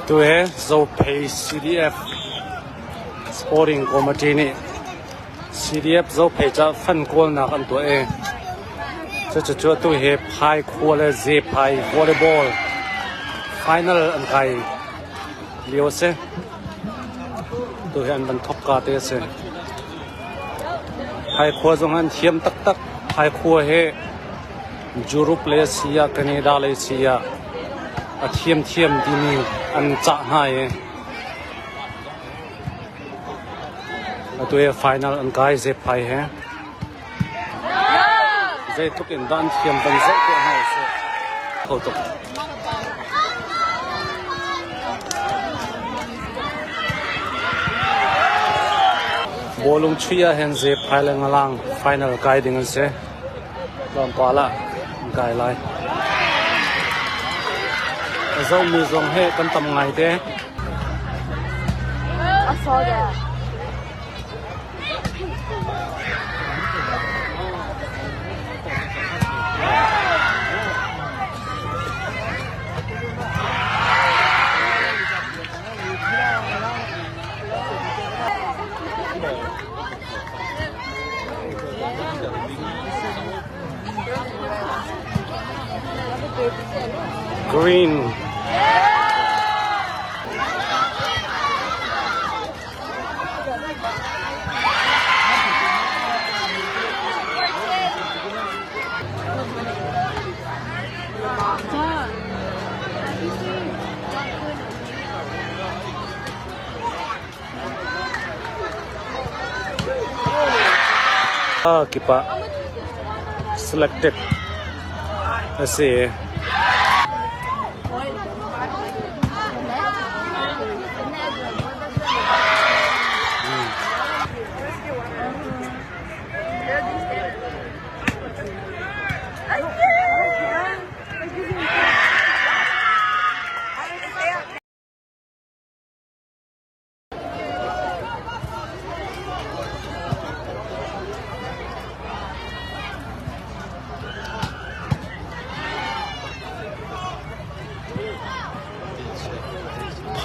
Tuhe Zophei CDF Sporting Committee nih CDF Zophei caah fund kawlnak an tuah i cucu atu hi Phai khua le Zephai volleyball final an kai lio a si. Atu hi an van thawk ka te a si. Phai khua zong an thiam taktak. Phai khua hi Europe le si ah Canada le si ah a thiamthiam timi an cah hna i atu hi final an kai zephai he zeitluk in dah an thiam van zoh tuah hna usih kho tuk. Bawlung chuih ah hin zephai le ngalang final kai ding an si. Tlawmpal ah an kai lai. A zohmi zong hi kan tam ngai te. I saw that. Green. Kip ah selected a si.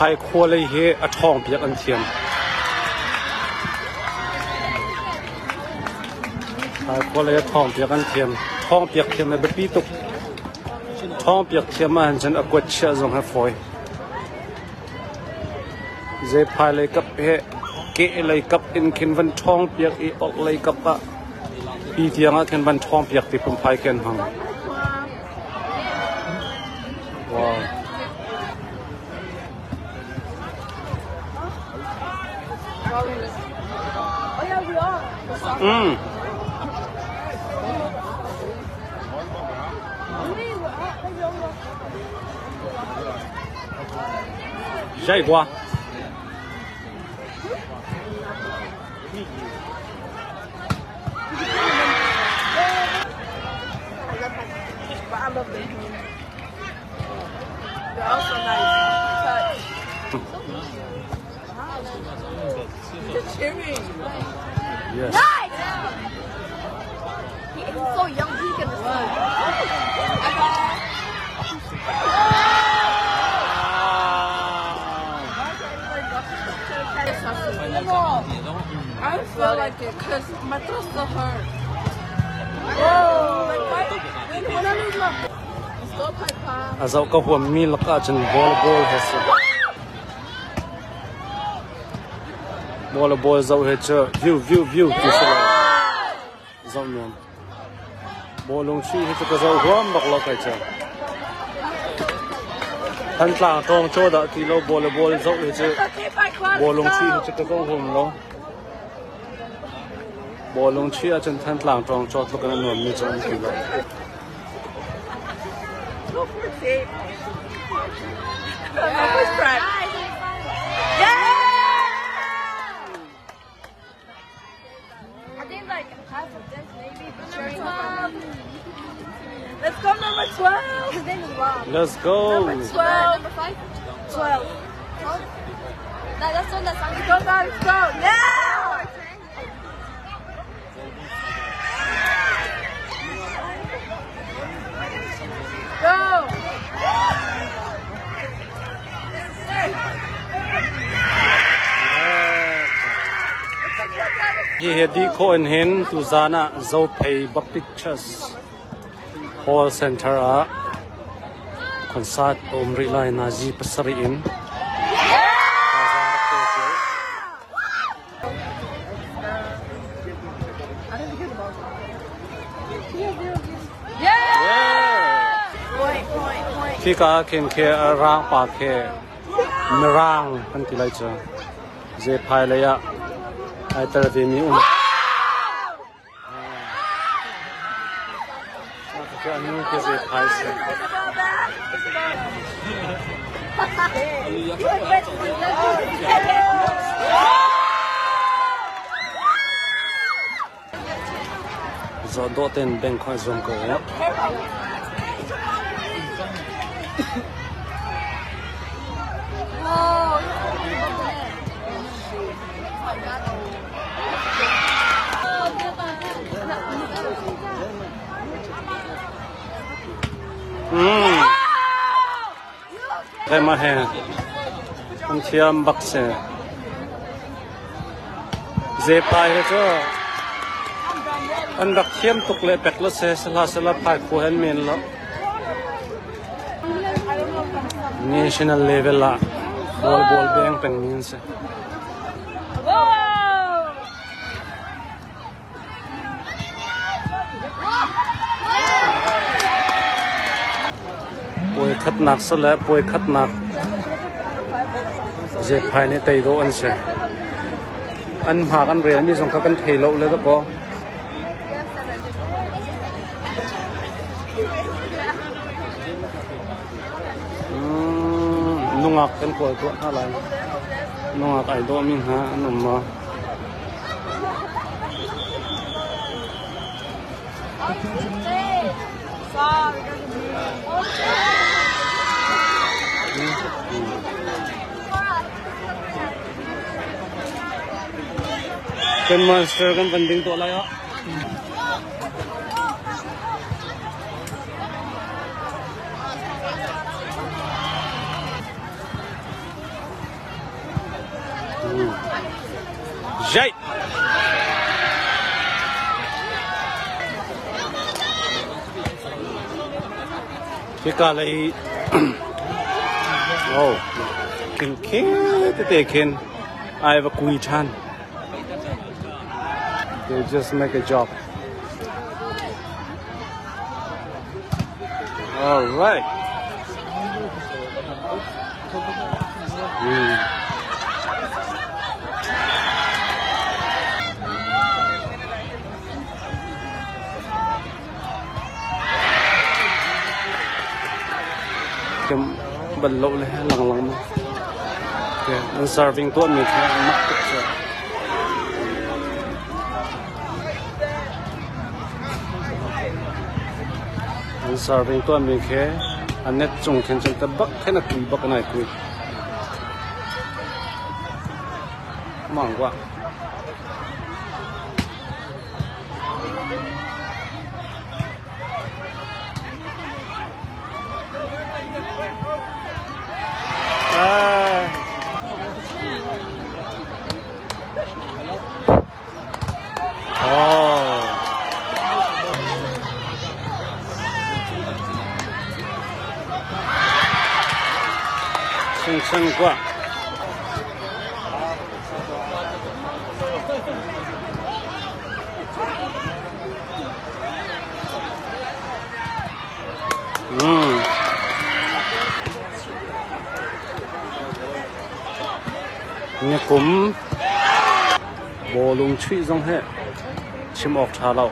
Phaikhua lei hi a ṭhawng piak an thiam. Phaikhua lei a ṭhawng piak an thiam. Ṭhawng piak thiam a biapi tuk. Ṭhawng piak thiam ahhin cun a kuat chiah zong hi a fawi. Zephai lei kap he keh lei kap in khin van ṭhawng piak i orh lei kap ah hi tiang ah khin van ṭhawng piak ti phunphai khi an hmang. Wow. Mm. Jai qua. I love them. They're also nice. Touch. They're cheering. Yes. Nice! He is so young, he can run. I feel like it because my throat still hurts. Oh, like my, when, when I lose my go A zoh ka huammi lakah cun volleyball hi a si. Volleyball zoh hi cu view view view ti si lo. Zoh nuam. Bawlung chuih hi cu ka zoh huam bak lo kai cu. Thantlang tawng caw dah ti lo volleyball zoh hi cu bawlung chuih hi cu ka zoh huam lo. Bawlung chuih ahcun Thantlang tawng caw tluk in a nuammi cu an ti lo. Go for it. Yeah! I think like half of this maybe, but Let's go number 12. His name is Rob. Let's go. Number 12. Number 5? 12. 12? That, that's the one that's on. Go, guys, go. Now! Go! he dih khawh in hin tuzaan ah Zophei Baptist Church Hall Center ah concert a um rih lai nazi pasarih in. Thazaang rak pe cio. Khika ah khin khi rang pa khi mirang kan ti lai cu. Zephai lei ah ai tel ve mi um. Khi anu khi zephai si. Zaw dawh tein bank kha zuam ko u. Keimah he an thiam bak si. Zepai he cu an rak thiam tuk le pek lo se sala sala phai khu hen men lo. National level ah ball ball beng peng mi an si. Puai khatnak sile puai khatnak zephai nih tei dawh an si. An hmak an relmi zong kha kan thei lo le dakaw. Nungak kan kawl tuah hna lai. Nungak ai dawhmi hna an um maw? Kan monster kan van ding tuah lai ah. Jai! Hika lei oh khin khin tete khin ai va kui ṭhan. They just make a job. All right. Bal lo le langlang ma. An serving tuahmi kha mak tuk cu. An serving tuahmi khi a net cung khin cun ta bak khin a kui bak in ai kui. Mang kwa. Ah. Oh. Sung kwa. Nikum bawlung chuih zong hi chim awk ṭha lo.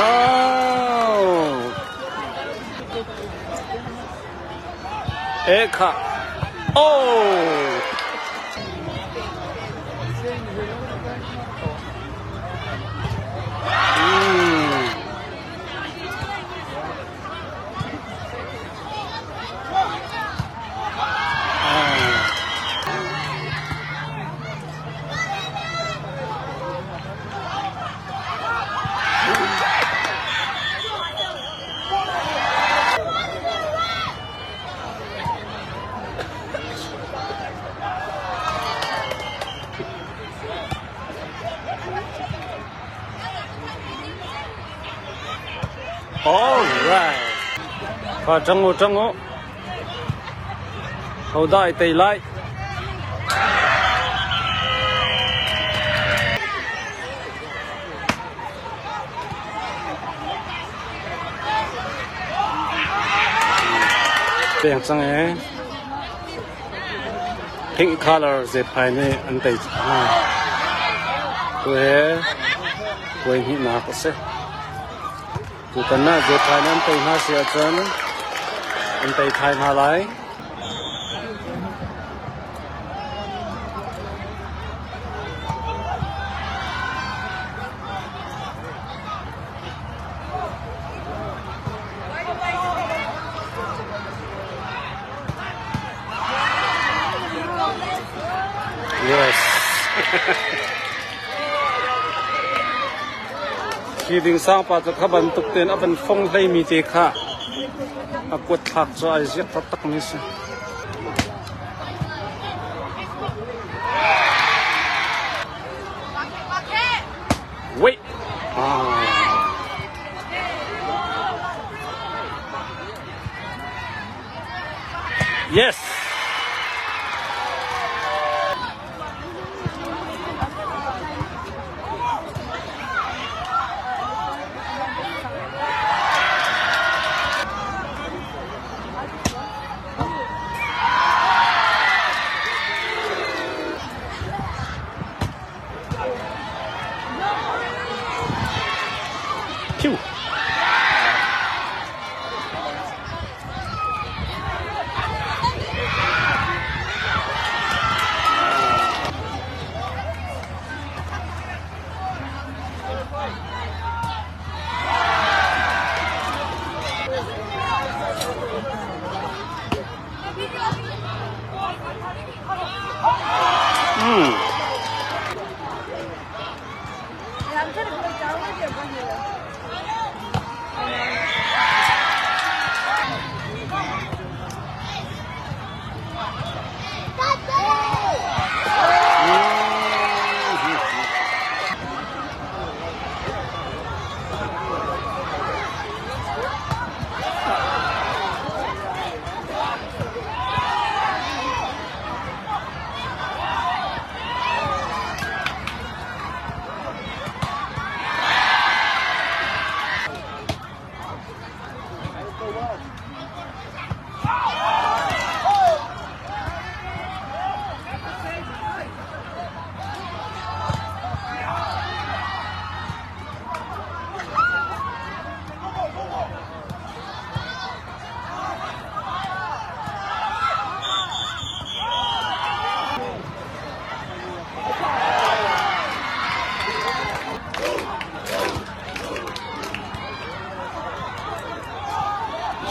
Oh. Eh kha. Oh. All right. Kha ṭang u ṭang u. Hodah i tei lai? Peng cang ee. Pink color zephai nih an tei hna. Tu he puai hnihnak a si. Tutan ah zephai nih an tei hna si ahcun an tei thai hna lai. Yes. Hi ding sang pa cu kha bantuk tein a van fong hleimi te kha a kuat thlak cu ai ziak taktak mi si. Wait. Ah. Yes. Phew.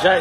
Jai.